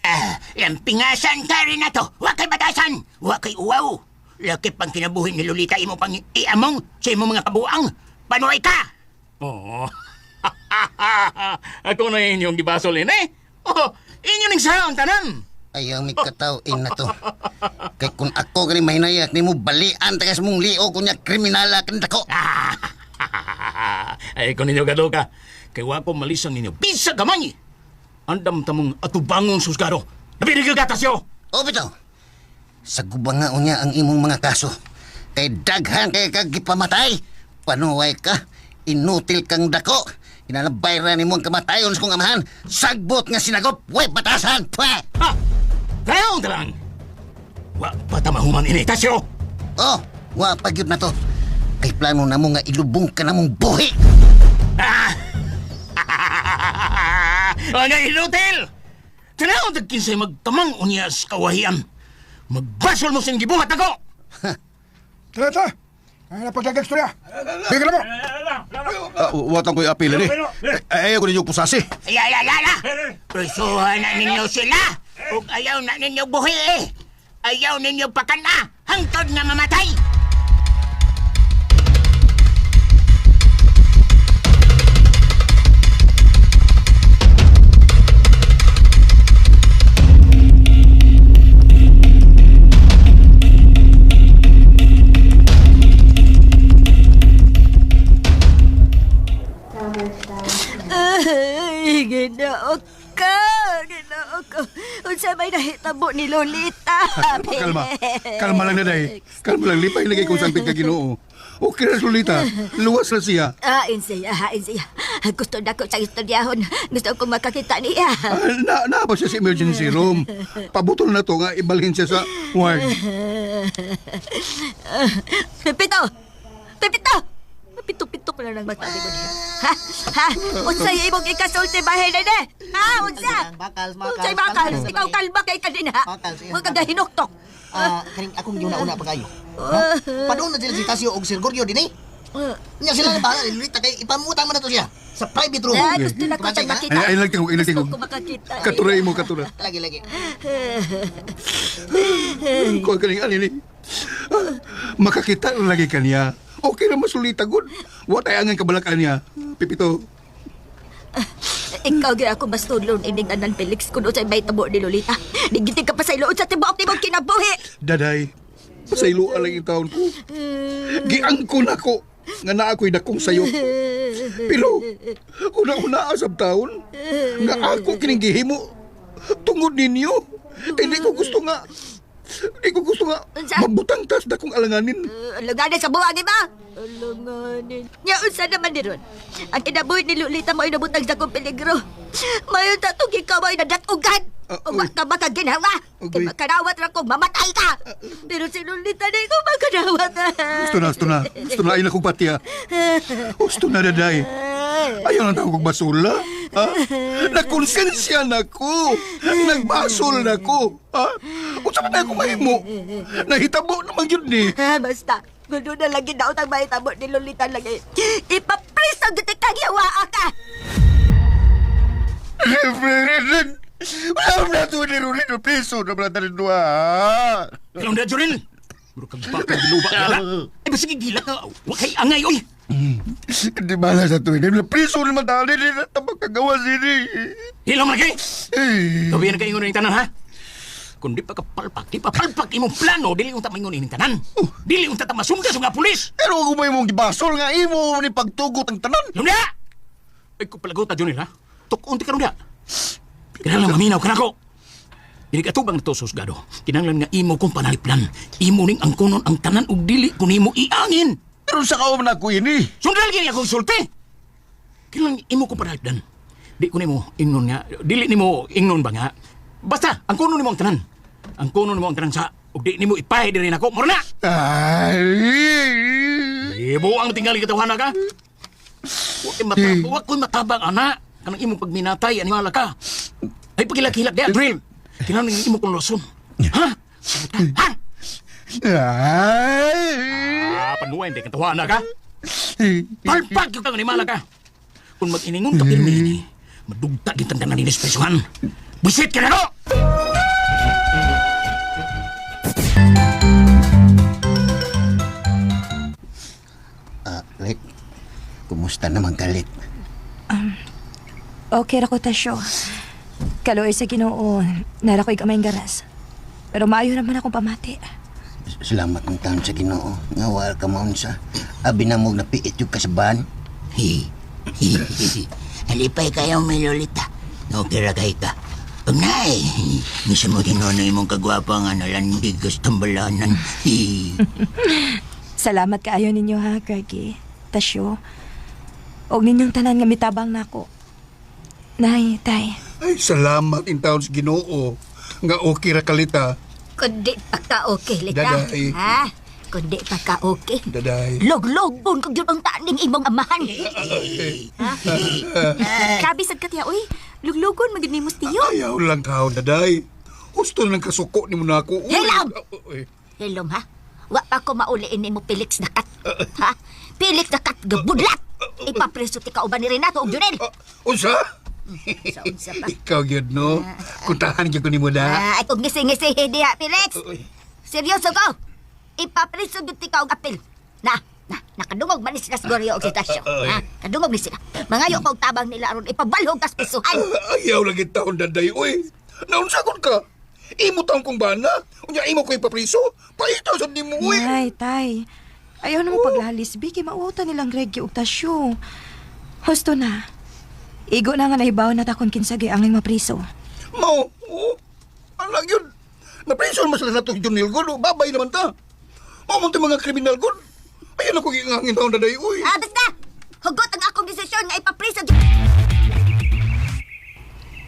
Speaker 3: Ah, lampingasan ka rin na to. Wa kay batasan. Wa kay uwaw. Laki pang kinabuhi ni Lolita imo pang iamong sa imong mga kabuang. Panuay ka!
Speaker 7: Oo. Ako na inyong gibasol ini. Oh, inyo ning saon tanan.
Speaker 6: Ayaw mi kataw-in na to. Kay kung ako gani mahinayak nimo balian tagas mong lio kunya kriminala kan dako.
Speaker 7: Ay ko ninyo gaduka. Kay wa ko malisang ninyo. Bisa gamay. Andam tamong atubangon susgado. Labi ni gatas yo.
Speaker 6: O bitaw. Sa guba nga unya ang imong mga kaso. Kay daghan kay kag gipamatay. Panuway ka, inutil kang dako. Kinalabay ra nimo ang kamatayon sa kong amahan. Sagbot nga sinagop, way batasan. Pwe!
Speaker 7: Ha! Kayaw lang. Wa pa ta mahuman ini tasyo.
Speaker 6: Oh, wa pa gyud na to. Kay plano namo nga ilubong ka namong buhi.
Speaker 7: Ah! Mga inutil! Tanaw tag kinsay magtamang unya sa kawahian. Magbasol mo sing gibuhat ako!
Speaker 8: Tara, tara. Ay, napagdagang istorya. Bigyan na mo.
Speaker 12: Watang ko'y apil ini. Ayaw ko ninyo pusasi.
Speaker 3: Ay, ay, ay, ay, ay. Prisuhan na ninyo sila. Ug ayaw na ninyo buhi eh. Ayaw ninyo pakana. Hangtod nga mamatay.
Speaker 10: Ay, ginoo ka! Ginoo ko! Unsa may nahitabo ni Lolita?
Speaker 8: Kalma. Kalma lang daday. Kalma lang. Lipay lagi kung saan ka Ginoo. Okay na Lolita. Luwas na siya.
Speaker 10: Ah, insaya, ha, insaya. Gusto na ko sa istudyahon. Gusto ko makakita niya.
Speaker 8: Ah, na, na ba siya sa emergency room? Pabutol na to nga ibalhin siya sa ward.
Speaker 10: Pepito! Pepito! Pito-pito ko na lang mata mo niya. Ha? Ha? Unsa imong ikasulti bahin na Ha? Unsa?
Speaker 9: Bakal, bakal.
Speaker 10: Unsay bakal? Ikaw kalma kay ka din ha?
Speaker 9: Bakal, sige.
Speaker 10: Huwag kang gahinuktok.
Speaker 9: Ah, kaning akong giuna-una pa kayo. Ha? Padung na sila si Tasio og Sir Goryo din eh. Nya sila na bahala ni Lolita kay ipamutang man na to siya sa private room.
Speaker 10: Ah, gusto na ko siyang makita.
Speaker 8: Ay, ay lang tingog, ay lang
Speaker 10: Gusto
Speaker 8: tingog.
Speaker 10: ko makakita.
Speaker 8: Katuray mo, katura.
Speaker 9: Lagi lagi.
Speaker 8: Kuha ka ning alini. Ah, makakita na lagi kaniya. Okay na masulita, good. Wa tayo ang kabalakan niya. Pipito.
Speaker 10: Ikaw gyud ako bastudlon ining anan Felix kun unsay may tabo ni Lolita. Digitig ka pa sa ilood sa tibuok nimong kinabuhi.
Speaker 8: Daday, pasayloa lang yung taon ko. Giangko na ko nga naa ko'y dakong sayo. Pero, una-una asab taon, nga ako kining gihimo tungod ninyo. Hindi ko gusto nga, hindi ko gusto nga
Speaker 10: Unsa?
Speaker 8: mabutang tas dakong alanganin.
Speaker 10: Alanganin sa buwang iba. Alanganin. Nya unsa naman ni ron? Ang kinabuhi ni Lolita mo ay nabutang sa kong peligro. Mayon ta tong ikaw ay nadatugan.
Speaker 8: Ah,
Speaker 10: O baka makaginhawa.
Speaker 8: Uy.
Speaker 10: Kay makanawat ra kong mamatay ka. Pero si Lolita di ko makanawat.
Speaker 8: Gusto na, gusto na. Gusto na, ay na kong patiya. Gusto na, daday. Ayaw na tawag kong basula. Ha? Nakonsensya na ko. Nagbasol na ko. Ha? Unsa man ako mahimo? Nahitabo naman yun ni.
Speaker 10: Ah, basta. Gusto na lagi daw tang mahitabo ni Lolita lagi. Ipapriso giti kang yawaa ka.
Speaker 12: Wala na to ni Rulino piso na wala tayo duha.
Speaker 7: Ilong na, Juril! Muro kag baka giluba ka na. Ay, basig gila ka. Wa kay angay, oy!
Speaker 12: Hindi bala sa tuwin. Piso naman tayo. Hindi na tabang kagawa sini.
Speaker 7: Hilom lagi! Gabi na kayo ng tanan, ha? Kung di pa ka palpak, di pa palpak imong plano, dili unta maingon ining tanan. Dili unta ta masunda sa mga pulis.
Speaker 12: Pero kung may mong gibasol nga imo ni pagtugot ang tanan.
Speaker 7: Hilom na! Ay, ko palagota, Junil, ha? Tuk-unti ka ron diha. Kinahanglan maminaw ka na ko. Dili ka tubang na to, susgado. Kinahanglan nga imo kong panaliplan. Imo ning ang kunon ang tanan ug dili kun imo iangin.
Speaker 12: Pero sa kaom na ko ini.
Speaker 7: Sundal gini akong sulti. Kinahanglan imo kong panaliplan. Di ko nimo ingnon nga, dili nimo ingnon ba nga. Basta ang kunon nimo ang tanan. Ang kunon nimo ang tanan sa Ug di nimo ipahi diri nako, mura na.
Speaker 8: Ay!
Speaker 7: Ibuang tingali katawhana ka. Wa kay matabang, wa ko'y matabang ana. Kanang imong pagminatay, animala ka. Ay pagilak-hilak diya, drill. Kinahanglan imo kong loson. Ha? Ha?
Speaker 8: Ay!
Speaker 7: Ah, panuay hindi katawhana ka. Palpag yung kang animala ka. Kung mag-iningon ka pirmi ini, madugta kitang tanan ni presuhan. Bisit ka na ko!
Speaker 6: Ah, Lit. Kumusta naman ka, Lit?
Speaker 5: Okay ra ko, Tasyo. Kaluoy sa Ginoo, nara ko'y gamay garas. Pero maayo naman akong pamati.
Speaker 6: Salamat ng taon sa Ginoo. Nga wala ka maunsa. Abi na mo napiit yung kasaban.
Speaker 3: Hi. Hi. Halipay kayo, may lolita. Okay ra kay ka. Ug nay, misa mo tinunoy mong kagwapa nga nalandig ka sa tambalanan. Hi.
Speaker 5: Salamat kaayo ninyo ha, Greggy. Tasyo. Og ninyong tanan nga mitabang nako. Nay, tay.
Speaker 8: Ay, salamat in taon sa Ginoo. Nga okay ra kalita.
Speaker 10: Kundi pa ka okay, Lita.
Speaker 8: Daday.
Speaker 10: Ha? Kundi pa ka okay.
Speaker 8: Daday.
Speaker 10: Loglogon kog yun ang taning imong amahan.
Speaker 4: Grabe sad ka tiya, uy. Luglugon magid nimo tiyo.
Speaker 8: Ayaw lang kao, daday. Gusto na lang kasuko ni mo na ako. Uy,
Speaker 10: Hilaw!
Speaker 8: Uy.
Speaker 10: Hilom ha? Wa pa ko mauliin nimo Felix Dakat. Ha? Felix Dakat gabudlat. Ipapreso ti kauban ni Renato ug Junel.
Speaker 8: Ah, unsa?
Speaker 10: Sa unsa pa?
Speaker 8: Ikaw yun, no? Kuntahan gyud ko nimo da.
Speaker 10: Ah, ay kung ngisi-ngisi diha Felix. Seryoso ko. Ipapreso gyud ti ka og apil. Na, na, nakadungog man ni sila siguro og sitasyo. Ha? Kadungog ni sila. Mangayo pa og tabang nila aron ipabalhog tas prisuhan.
Speaker 8: Ayaw lang taon, daday. Uy, naunsa kon ka? Imo taon kong bana? Unya imo ko ipapriso? Paitaw sa nimo, uy.
Speaker 5: Nay, tay. Ayaw na mo paglalis, Bi. Kay mauta nilang Greggy ug Tasyo. Husto na. Igo na nga nahibaw na takon kinsagay ang mapriso.
Speaker 8: Mao, oo. Ano lang yun? Napriso naman sila nato Junil God. Babay naman ta. Mao man mga kriminal God. Ayun ako gingangin taon, daday, uy.
Speaker 10: Ah, basta. Hugot ang akong desisyon nga ipapreso gyud.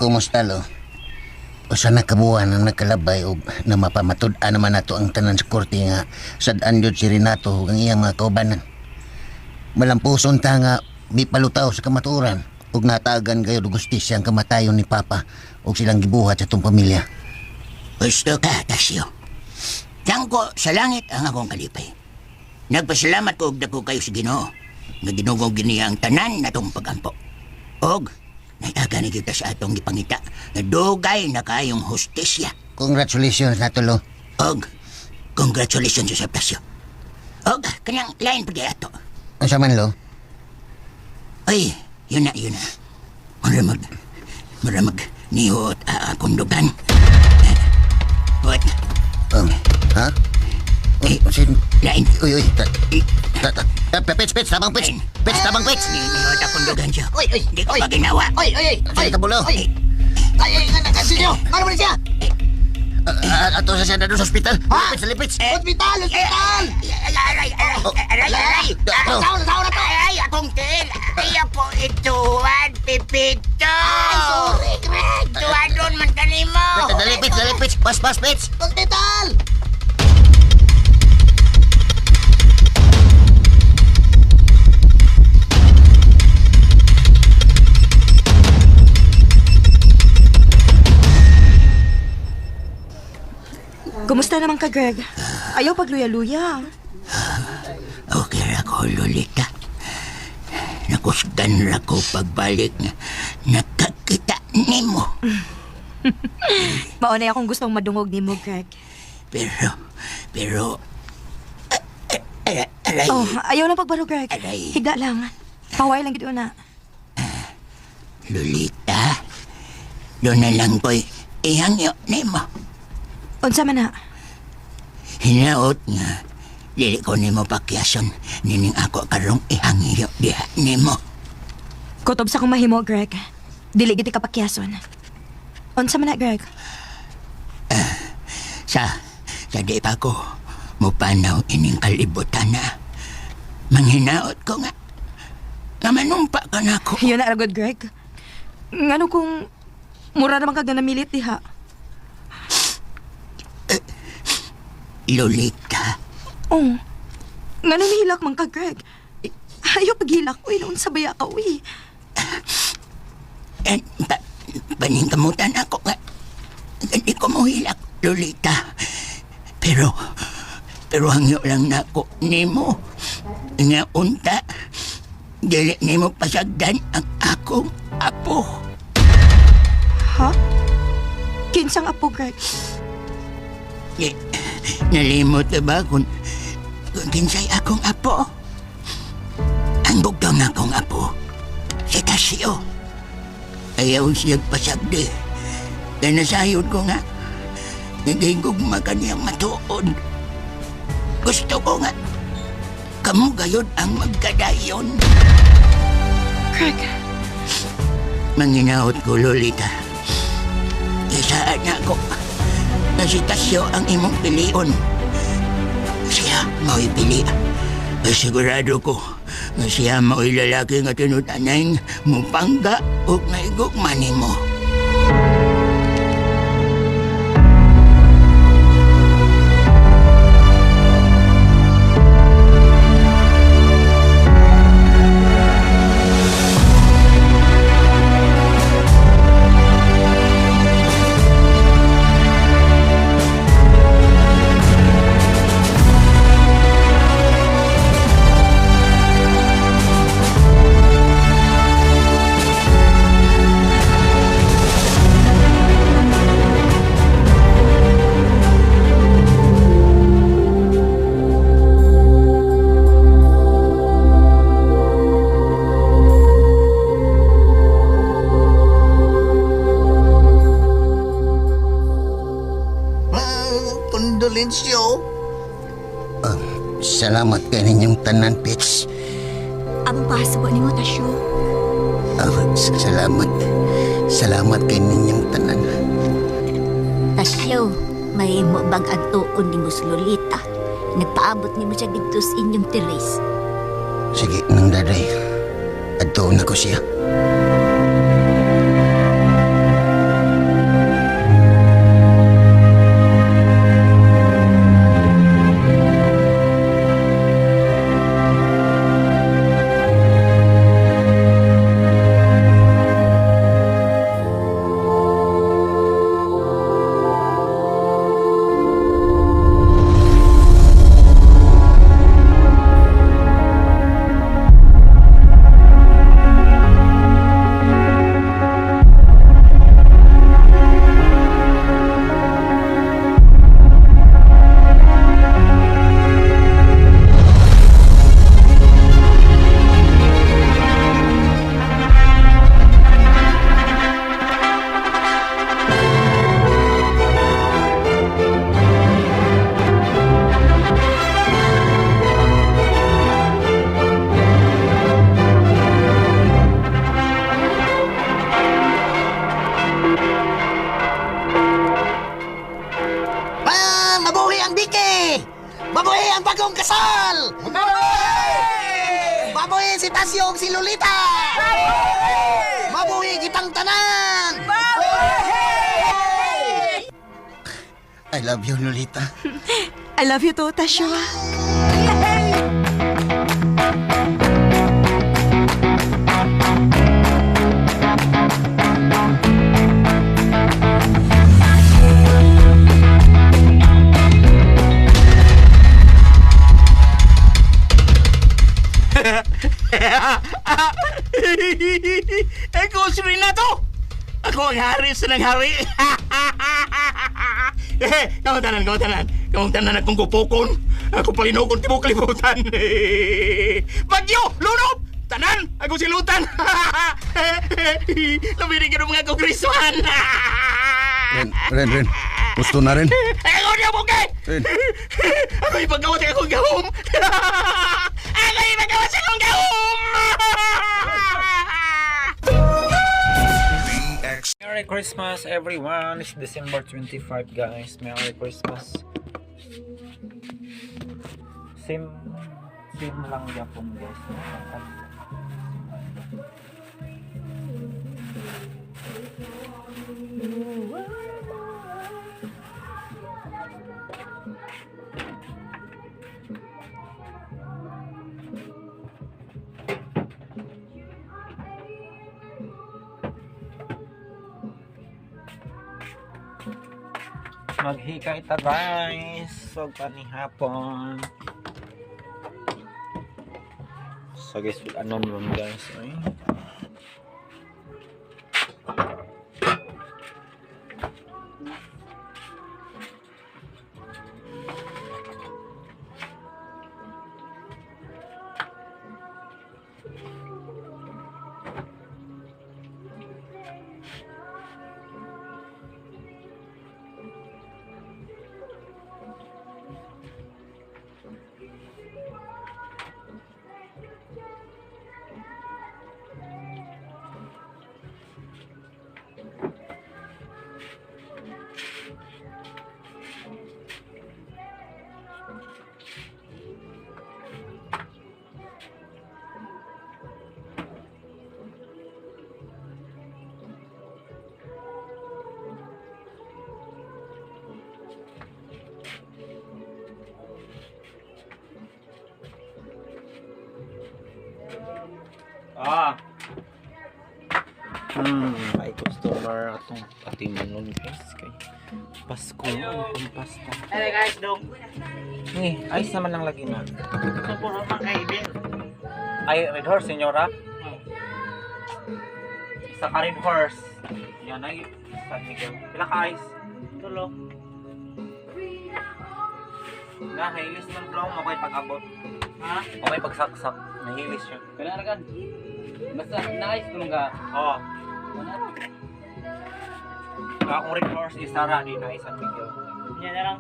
Speaker 6: Kumusta, lo? Usa na kabuan ang nagkalabay og na mapamatud-an naman nato ang tanan sa korte nga sad-an yun si Renato ug ang iyang mga kaubanan. Malampuson ta nga mipalutaw sa kamatuoran ug natagan kayo og gustisya ang kamatayon ni Papa ug silang gibuhat sa itong pamilya.
Speaker 3: Gusto ka, Tasyo. Tangko sa langit ang akong kalipay. Nagpasalamat ko og dako kayo sa Ginoo. Nga ginugog niya ang tanan natong pagampo. Og naitaga ni kita sa atong gipangita nga dugay na kayong hustisya.
Speaker 6: Congratulations na lo.
Speaker 3: Og congratulations sa Tasyo. Og kanang lain pa ato.
Speaker 6: Unsa man lo?
Speaker 3: Ay, yun na, yun na. Maramag, maramag, nihuot akong dugan. What?
Speaker 6: Ha?
Speaker 3: Eh,
Speaker 6: Uy,
Speaker 3: lain.
Speaker 6: uy, uy. Ta, ta, ta, ta, pits, pits, tabang pits. Pits, tabang pits.
Speaker 3: Nihuot akong dugan siya. Uy, uy, di ko pa ginawa.
Speaker 9: Oy, oy, oy.
Speaker 6: Sige, tabulo.
Speaker 9: Ay, ay, nga nakasinyo. Ano man siya?
Speaker 6: Ato sa siya na doon sa ospital. Lipits, lipits.
Speaker 9: Hospital, hospital.
Speaker 3: Aray, aray, aray, aray.
Speaker 6: Oh.
Speaker 9: Tao na, tao na to.
Speaker 3: Ay, akong tiil. Ayaw ko ituwan, Pipito.
Speaker 9: Ay, sorry, Greg.
Speaker 3: Tuwan doon man kanimo.
Speaker 6: Dali, pits, dali, pits. Pas, pas, pits.
Speaker 9: Hospital.
Speaker 5: Kumusta naman ka, Greg? Ayaw pagluya-luya.
Speaker 3: Okay ra ko, Lolita. Nakusgan ra ko pagbalik nga nakakita nimo.
Speaker 5: Maunay akong gustong madungog nimo, Greg.
Speaker 3: Pero, pero, aray, aray.
Speaker 5: Oh, ayaw lang pagbaro, Greg.
Speaker 3: Aray.
Speaker 5: Higda lang. Paway lang gid una.
Speaker 3: Lolita, doon na lang ko'y ihangyo nimo.
Speaker 5: Unsa man na?
Speaker 3: Hinaot nga, dili ko nimo pakyason, nining ako karong ihangyo diha nimo.
Speaker 5: Kutob sa akong mahimo, Greg. Dili gid ka pakyason. Unsa man na, Greg?
Speaker 3: Sa, sa di pa ko, mupanaw ining kalibutan na. Manghinaot ko nga, nga manumpa ka na ako.
Speaker 5: Yun na ragod, Greg. Ngano kung mura naman kag namilit diha.
Speaker 3: Lolita.
Speaker 5: Oh. Ngano nihilak man ka, Greg? Ayaw paghilak ko, noon sa baya ka, uy.
Speaker 3: Eh, paningkamutan ako nga. Hindi ko mohilak, Lolita. Pero hangyo lang na ako nimo. Nga unta, dili nimo pasagdan ang akong apo.
Speaker 5: Ha? Kinsang apo, Greg?
Speaker 3: Eh, nalimot na ba kung kinsay akong apo? Ang bugtong akong apo, si Tasio. Ayaw siya pasagdi. Kaya nasayod ko nga, nagigugma ka niyang matuod. Gusto ko nga, kamu gayod ang magkadayon.
Speaker 5: Greg.
Speaker 3: Manginaot ko, Lolita. Isaan na ako na si Tasyo ang imong pilion. Siya mao'y pili. Sigurado ko nga siya mao'y lalaki nga tinud-anay mupangga ug maigugma nimo.
Speaker 9: Kondolensyo.
Speaker 6: Salamat kay ninyong tanan, Pits.
Speaker 4: Among pasabot nimo, Tasyo.
Speaker 6: Salamat. Salamat kay ninyong tanan.
Speaker 10: Tasyo, mahimo bang ang tuon nimo sa Lolita? Nagpaabot nimo siya dito sa inyong terrace.
Speaker 6: Sige, nang daday. Adto na ko siya.
Speaker 9: Ah, mabuhi ang Biki! Mabuhi ang bagong kasal! Mabuhi! Mabuhi si Tasyo ug si Lolita! Mabuhi kitang tanan!
Speaker 6: I love you, Lolita.
Speaker 5: I love you too, Tasyo.
Speaker 13: Ikaw si Renato! Ako ang hari sa ng hari! Kamu tanan, kamu tanan. Kamu tanan akong gupokon. Ako palinokon tibok kalibutan. Bagyo! Lunob! Tanan! Ako silutan! Labi rin mga kongresman!
Speaker 12: Ren, Ren, Ren. Gusto na rin.
Speaker 13: Ako niya mo kay!
Speaker 12: Ren.
Speaker 13: Ako ipagawa sa akong gahom! Ako ipagawa sa akong gahom!
Speaker 14: Merry Christmas everyone! It's December 25, guys. Merry Christmas. Same same lang yapon, guys. No? Maghikay ta guys. So panihapon. So guys, anon ron guys. Ay. Ah. May customer atong ating manon guys kay Pasko ang pampasta.
Speaker 15: Hey guys, dong.
Speaker 14: Ni, ayos naman lang lagi na.
Speaker 15: Puro man kay Ibin.
Speaker 14: Ay, Red Horse, senyora. Isa ka Red Horse. Yan ay San Miguel. Pila ka ice?
Speaker 15: Tulo.
Speaker 14: Na, hilis man flow mo kay pag-abot.
Speaker 15: Ha?
Speaker 14: O may pagsaksak. Nahilis siya.
Speaker 16: Kailangan kan. Basta nice tulong ka.
Speaker 14: Oo. Akong Red Horse is Sara, di na San Miguel.
Speaker 15: Yan na lang.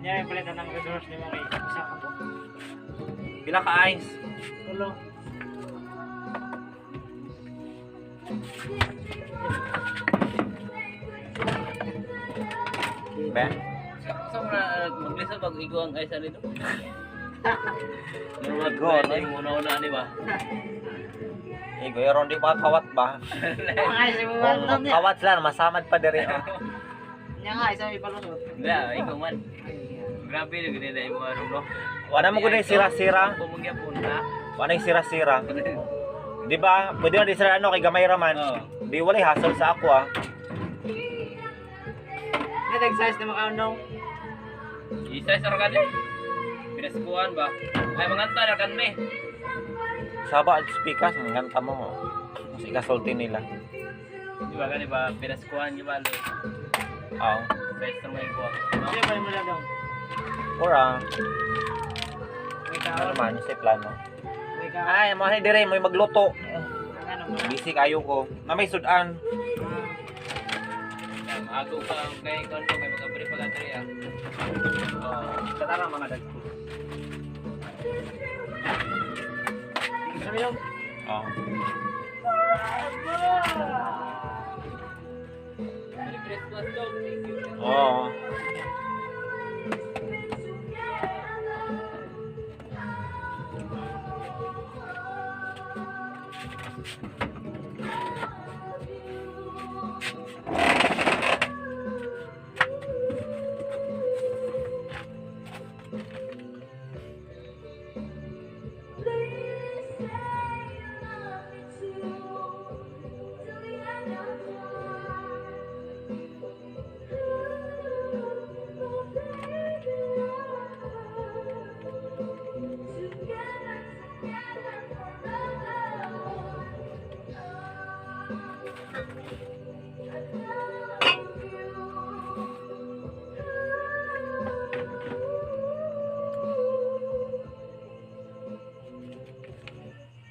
Speaker 15: Yan yung palitan ng resource ni mo kay isa ka po.
Speaker 14: Pila ka ice?
Speaker 15: Tulo.
Speaker 14: Ben?
Speaker 16: Sa mga maglisa pag igo ang isa nito.
Speaker 14: Igo, no?
Speaker 16: Muna-una ni ba?
Speaker 14: Igo, yaron di pa kawat ba? Kung kawat sila, masamad pa diri. Oh.
Speaker 15: Yan nga, isa may palusot.
Speaker 16: Wala, ikaw man. Grabe na ganun na yung mga ano, no?
Speaker 14: Wala mo kundi sira-sira.
Speaker 16: Pumungyapon ha?
Speaker 14: Wala yung sira-sira. Di ba? Pwede na di sila ano kay gamay raman. Di walay hassle sa ako ah.
Speaker 15: Nag-size na makaunong.
Speaker 16: Isa sa rokan eh. Pinaskuhan ba? Ay, manganta na kan me.
Speaker 14: Saba at speakers, nganta mo. Mas ikasulti nila.
Speaker 16: Di ba gani ba? Pinaskuhan yung balo.
Speaker 14: Oo.
Speaker 16: Size na may kuha.
Speaker 15: Hindi ba mo lang dong?
Speaker 14: Ora,
Speaker 15: May
Speaker 14: ano
Speaker 15: kaon.
Speaker 14: naman, sa plano.
Speaker 15: May kaon.
Speaker 14: Ay, mga ni dire, may magluto.
Speaker 15: Ano mo?
Speaker 14: Busy kayo ko. Na may sudan.
Speaker 16: Ako pa kay kondo kay mga pre pag atri ah.
Speaker 14: Katara mga dagko.
Speaker 15: Sabi dong.
Speaker 14: Oo.
Speaker 16: Merry Christmas dog. Thank you.
Speaker 14: Oo.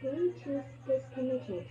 Speaker 11: Bluetooth disconnected.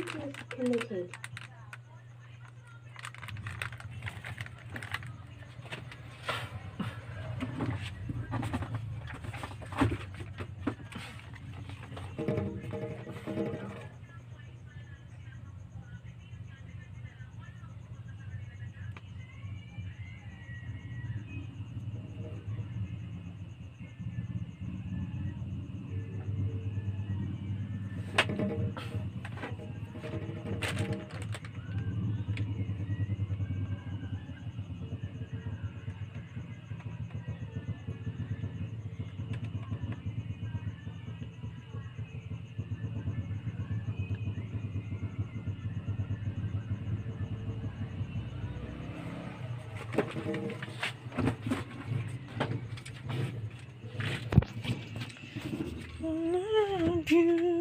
Speaker 17: Bluetooth committed.
Speaker 15: Love you.